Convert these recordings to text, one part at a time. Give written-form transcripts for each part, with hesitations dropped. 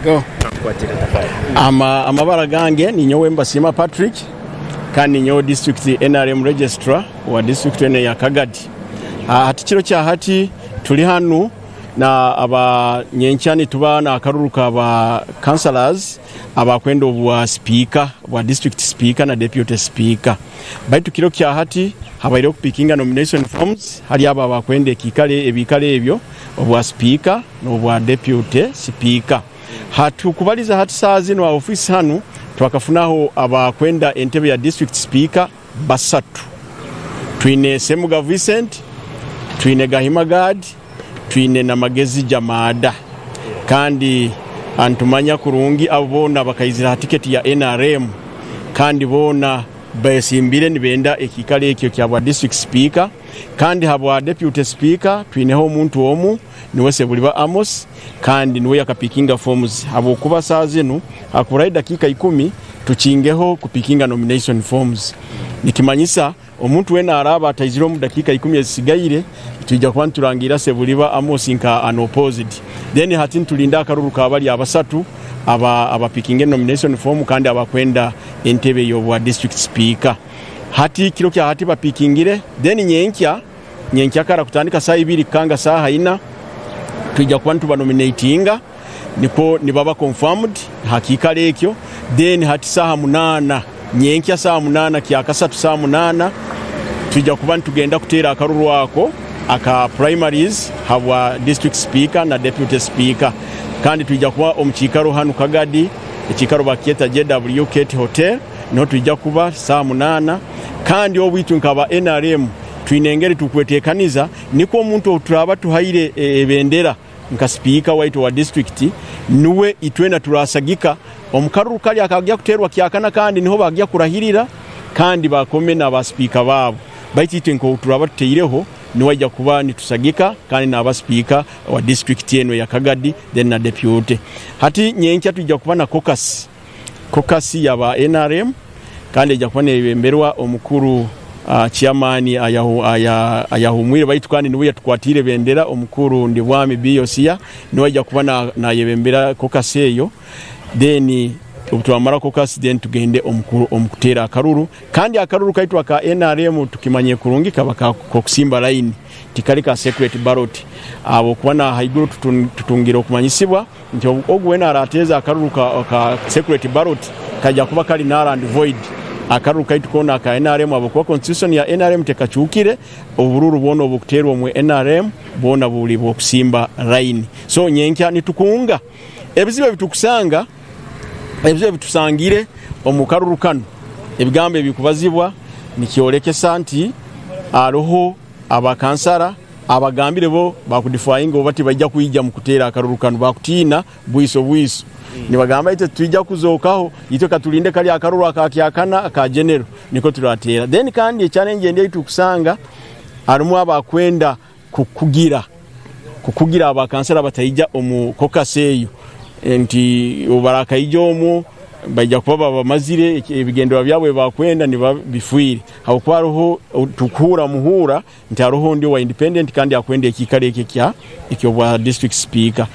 Go. Amabara gange ninyowe Mbasiima Patrick kandi ninyowe district NRM registrar owa district eno eya Kagadi. Hati kiro kya hati turi hanu na aba nyenkya nituba n'akaruru ka ba councillors abakwenda obwa sipiika bwa district sipiika na deputy sipiika. Baitu kiro kya hati habaireho kupikinga nomination forms hali abo abakwenda ekiikaro ebiikaro ebyo obwa sipiika n'obwa deputy sipiika. Hatukubaliza hati saaha zinu aha ofiisi hanu twakafunaho abakwenda entebe ya district sipiika basatu. Twine Semuga Vincent, twine Gahima Gad, twine na Magezi Jamada. Kandi nitumanya kurungi abo boona bakaizira aha tiketi ya nrm kandi boona besimbire nibenda ekiikaro ekyo ekya bwa district sipiika. Kandi habwa deputy sipiika twineho omuntu omu niwe Sebuliba Amos kandi niwe yakapikinga forms habwokuba saaha zinu hakuburaho edakiika ikumi tukingeho kupikinga nomination forms. Nikimanyisa omuntu weena araaba ataizire omu dakiika ikumi ezisigaire nitwija kuba niturangiira Sebuliba Amos nka unopposed. Then hati nitulinda akaruru ka bari abasatu aba abapikinga nomination form kandi abakwenda entebe y'obwa district sipiika. Hati kiro kya hati bapikingire then nyenkya nyenkyakara kutandika saaha ibiri kukanga saaha ina twija kuba nitubanominatinga nikwo nibaba confirmed aha kiikaro ekyo then hati saaha munaana nyenkya saaha munaana kyakasatu saaha munaana twija kuba nitugenda kuteera akaruru ako aka primaries habwa district speaker na deputy speaker kandi twija kuba omu kiikaro hanu Kagadi ekiikaro bakyeta JW Kate Hotel. Niho twija kuba saaha munaana kandi obu itwe nk'aba nrm twine engeri turikweteekaniza nikwo omuntu ou turaaba tuhaire ebendera nka sipiika waitu owa disiturikiti niwe itwena turaasagika omu karuru kari akagya kuteerwa kyakana kandi niho baagya kurahirira kandi bakome na ba sipiika baabo baitu itwe nk'ou turaaba tutaireho niwe aija kuba nitusagika kandi naaba sipiika wa disiturikiti enu eya Kagadi then na depute. Hati nyenkya twija kuba na kokasi. Kokasi yaba nrm kandi eija kuba neyebemberwa omukuru chairman ayahumwire baitu kandi niwe yatukwatiire bendera omukuru Ndibwami B Yosia niwe aija kuba nayebembera kokasi eyo then obutwamara kokasi then tugende omu kuteera akaruru kandi akaruru kaitu aka nrm tukimanye kurungi kaba kokusimba layini tikari ka secret ballot ahabwokuba nahaiguru tutungire okumanyisibwa nti ogu weena araateeza akaruru ka secret ballot kaija kuba kari null and void. Akaruru kaitu koona aka nrm ahabw'okuba constitution ya nrm tekacuukire, obururu bwona oburikuteerwa omu nrm bwona buri bw'okusimba layini. So nyenkya nitukunga ebizibu ebi turikusanga, ebizibu ebi tusangire omu karuru kanu, ebigambo ebirikubazibwa nikyorekesa nti hariho Abakansara abagambire bo bakudifayinga oba tibaija kwija mukuteera akaruru kanu bakutiina bwiso bwiso. Nibagamba itwe titwija kuzookaho itwe katurinde kari akaruru aka kyakana aka general niko turateera. Then kandi echallenge endi eyitukusanga harimu abakwenda kukugira kukugira abakansara bataija omu caucus eyo nti obubarakaija omwo baija kuba babamazire ebigendererwa byabo ebibakwenda nibiba bifwire. Ahabw'okuba hariho tukuhuura muhuura nti hariho ondi owa independent kandi akwenda ekiikaro ekyo ekya eky'obwa district sipiika.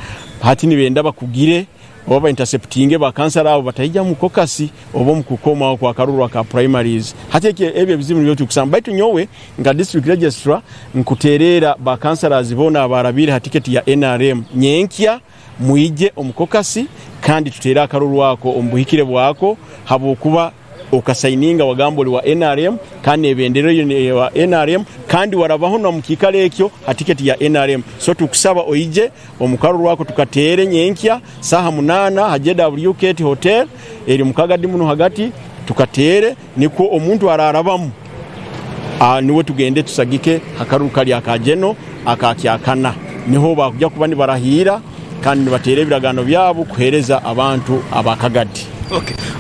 Hati nibenda bakugire oba ba interceptinge ba kansara abo bataija omu caucus oba omu kukomaho kwa karuru aka primaries. Hati ekyo ebyo ebizibu nibyo turikusanga. Baitu nyowe nka district registrar nkuteereera ba councillors boona abaarabiire ha tiketi ya nrm nyenkya mwije omu caucus kandi tuteere akaruru ako omu buhikire bwako habw'okuba Okasayininga wagamba ori wa nrm kandi nebendera eyo neya nrm kandi warabaho nomukikaro ekyo ha tiketi ya nrm so tukusaba oije omukaruru ako tukateere nyenkya saha munana ha JW Kate Hotel eri mukagadi muno hagati tukateere nikwo omuntu ararabamu niwe tugende tusagike hakaruru kari aka General aka kyakana niho bakuja kuba nibarahiira kandi nibateera ebiragaano byabo kuheereza abantu aba Kagadi.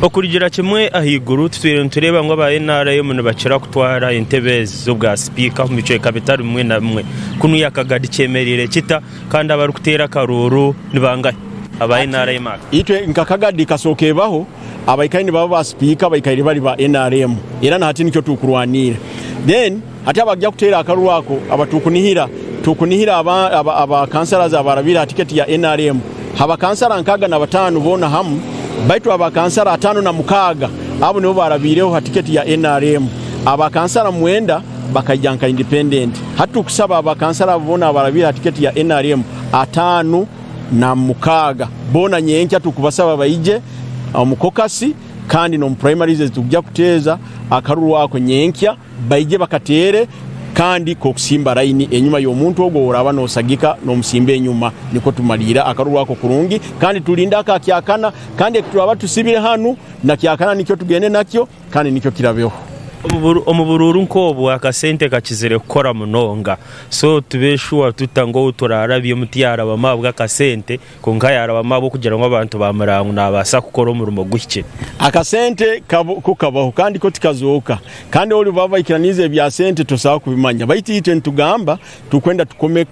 Okurugira kimwe ahaiguru, tutwire nitureeba ngu aba nrm nibakira kutwara entebe ezi z'obwa sipiika omu bicweka bitari bimwe na bimwe. Kunuya Kagadi kyemereire kita kandi abarikuteera akaruuru ni bangahi aba nrm aba? Itwe nka Kagadi kasooka ebaho, abaikaire nibaba ba sipiika baikaire bari ba nrm era na hati nikyo turikurwanira. Then hati abarikuja kuteera akaruru ako aba turikunihira, turikunihira aba councillors abarabire aha tiketi ya nrm. Ha bakansara 65 boona hamu, baitu abakansara 56 abo nibo baarabaireho ha tiketi ya nrm. Abakansara mwenda bakaija nka independent. Hati tukusaba abakansara abo boona abarabaire ha tiketi ya nrm 56 boona nyenkya tukubasaba baije omu kokasi kandi n'omu primaries ezitukuja kuteeza akaruru ako nyenkya baije bakateere kandi k'okusimba layini enyuma y'omuntu ogwo ow'oraaba n'osagika n'omusimba enyuma nikwo tumaliire akaruru ako kurungi kandi tulinde aka kyakana kandi eki turaaba tusibire hanu na kyakana nikyo tugende nakyo kandi nikyo kirabeho. Omu buruuru nk'obwo akasente kakizire kukora munonga so tube shuwa tuta ngu ou turaarabyemu tiyarabamu ahabw'akasente Kwonka yaarabamu ahabw'okugira ngu abantu baamureba ngu naabaasa kukora omurimo guhikire. Akasente ko kabaho kandi ko tikazooka. Kandi ori baba baikiraniize ebya sente tosobola kubimanya. Baitu itwe nitugamba turikwenda tukome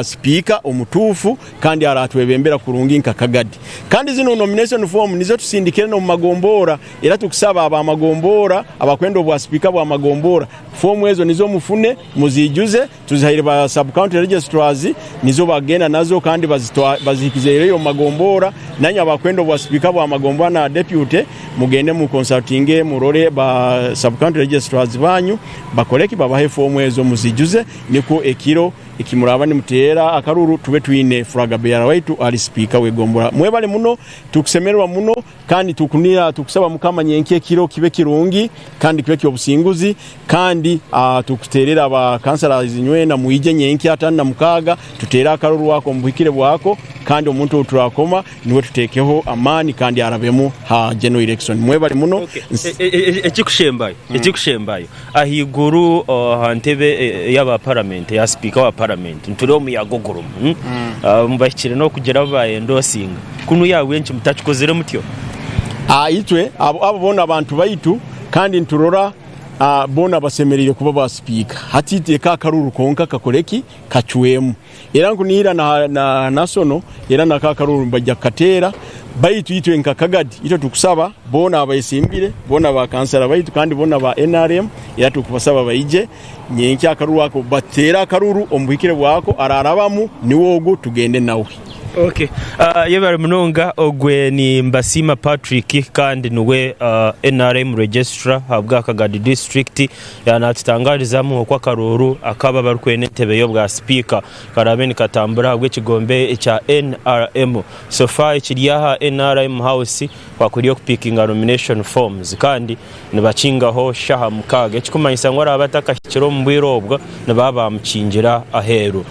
sipiika omutuufu kandi araatwebembera kurungi nka Kagadi. Kandi zinu nomination form nizo tusindikire n'omu magomboora era turikusaba ab'amagomboora abakwenda obwa sipiika bw'amagomboora foomu ezo nizo mufune muziijuze. Tuzihaire ba sub county registrars nizo bagenda nazo kandi bazihikizeyo omu magomboora. Nanye abakwenda obwa sipiika bwa magomboora na deputy mugende mu consultinge murore ba sub county registrars banyu bakoreki babahe foomu ezo muzijuze nikwo ekiro ekimuraba nimuteera akaruru tube twine flag bearer waitu ari sipiika w'egombora. Mwebale muno tukusemererwa muno. Kandi tukunira tukusaba Mukama nyenkya ekiro kibe kirungi kandi kibe ky'obusinguzi, kandi tukuterera ba councillors nywena mwije nyenkya 56 tutere akaruru ako omu buhikire bwako, kandi omuntu ou turakoma niwe tutekeho amaani kandi arabemu ha general election. Mwebale muno. Ekikushembayo, ekikushembayo ahaiguru aha ntebe ey'aba paramenti, eya sipiika wa paramenti nitureeba omuyaga ogurimu, bahikire n'okugira abu bayendosinga. Kunu ahabw'enki mutakikozire mutyo? Itwe abo boona bantu baitu kandi niturora boona basemereire kuba ba sipiika. Hati leka akaruru konka kakore ki? Kacwemu. Era nkunihira na Nasono era nako akaruru nibaija kukateera. Baitu itwe nka Kagadi itwe tukusaba boona abayesimbire, boona ba kansara baitu kandi boona ba nrm era tukubasaba baije nyenkya akaruru ako bateere akaruru omu buhikire bwako ararabamu niwe ogu tugende nawe. Ok yebare munonga ogwe ni Mbasiima Patrick kandi niwe nrm registrar ahabwa Kagadi district natutangarizamu oku akaruuru akaba abarikwenda entebe y'obwa sipiika karaabe nikatambura ahabw'ekigombe ekya nrm. So far ekiri aha nrm house kwakuriyo okupikinga nomination forms kandi nibakingaho shaaha mukaaga ekikumanyisa ngu araabe atakahikire omu bwire obwo nibaba bamukingira aheeru.